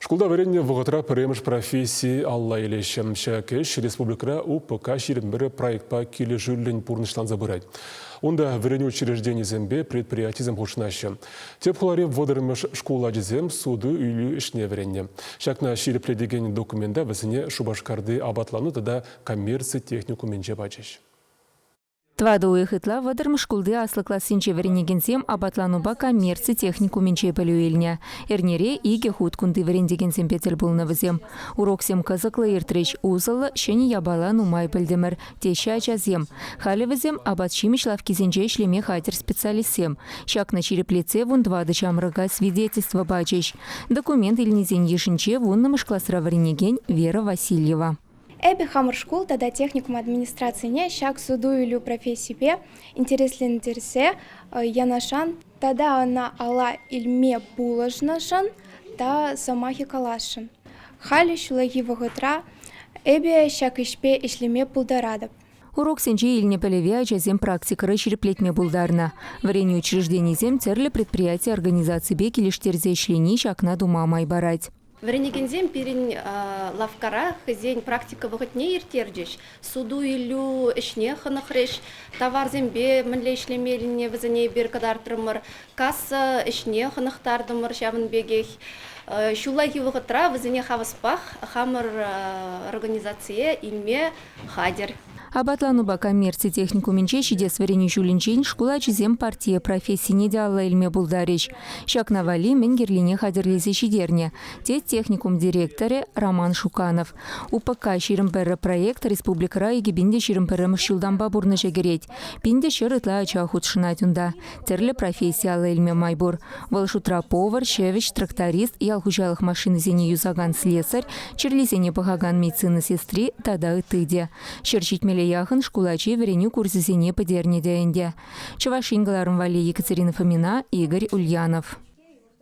Шкулта вӗреннӗ вӑхӑтра пӗрремӗш професси алла илеҫҫӗ. Ҫак ӗҫ республикӑра УПК 21 проектпа килӗшӳллӗн пурнӑҫланса пырать. Унта вӗренӳ учрежденийӗсемпе предприятисем хутшӑнаҫҫӗ. Тӗп хулари вӑтӑрмӗш шкул ачисем суту-илӳ ӗҫне вӗреннӗ. Ҫакна ҫирӗплетекен документа вӗсене Шупашкарти апатлану тата коммерци техникумӗнче пачӗҫ. Тӑватӑ уйӑх ытла вӑтӑрмӗш шкулти аслӑ классенче вӗренекенсем апатланупа коммерци техникумӗнче пӗлӳ илнӗ. Эрнере икӗ хут кунти вӗрентекенсемпе тӗл пулнӑ вӗсем. Уроксем кӑсӑклӑ иртрӗҫ, усӑллӑ, ҫӗнӗ япала нумай пӗлтӗмӗр, теҫҫӗ ачасем. Халӗ вӗсем апат-ҫимӗҫ лавккисенче ӗҫлеме хатӗр специалистсем. Ҫакна ҫирӗплетсе вунтӑватӑ ҫамрӑка свидетельство пачӗҫ. Документ илнисен йышӗнче вуннӑмӗш класра вӗренекен Вера Васильева. Эпӗ хамӑр шкул тата техникум администрацине ҫак суту-илӳ профессипе интереслентерсе янӑшан тата ӑна алла илме пулӑшнӑшӑн та сӑмахӗ каласшӑн. Халӗ ҫуллахи вӑхӑтра эпӗ ҫак ӗҫпе ӗҫлеме пултаратӑп. Уроксенче илнӗ пӗлӗве ачасем практикӑра ҫирӗплетме пултарнӑ. Вӗренӳ учрежденийӗсем тӗрлӗ предприяти-организаципе килӗштерсе ӗҫлени ҫакна тума май парать. Вӗренекенсем пирӗн лавккара хӑйсен практика вӑхӑтне ирттерчӗҫ, суту-илӳ ӗҫне хӑнӑхрӗҫ, таварсемпе мӗнле ӗҫлемеллине вӗсене эпир кӑтартрӑмӑр, касса ӗҫне хӑнӑхтартӑмӑр ҫавӑн пекех. Ҫуллахи вӑхӑтра вӗсене хаваспах хамӑр организацие илме хатӗр. Апатланупа коммерци техникумӗнче ҫитес вӗренӳ ҫулӗнчен шкул ачисем партие профессине те алла илме пултарӗҫ. Ҫакна валли мӗн кирлине хатӗрлесе ҫитернӗ, тет техникум директорӗ Роман Шуканов. УПК 21 проект республикӑра 2021 ҫултанпа пурнӑҫа кӗрет. Пин те ҫӗр ытла ача хутшӑнать унта. Тӗрлӗ професси алла илме май пур. Вӑл шутра повар, ҫӗвӗҫ, тракторист, ял хуҫалӑх машинисене юсакан слесарь, чирлисене пӑхакан медицина сестри тата ытти те. 170 яхӑн шкул ачи вӗренӳ курсӗсене пӗтернӗ те ӗнтӗ. Чӑваш Ен кӑларӑм валли Екатерина Фомина, Игорь Ульянов.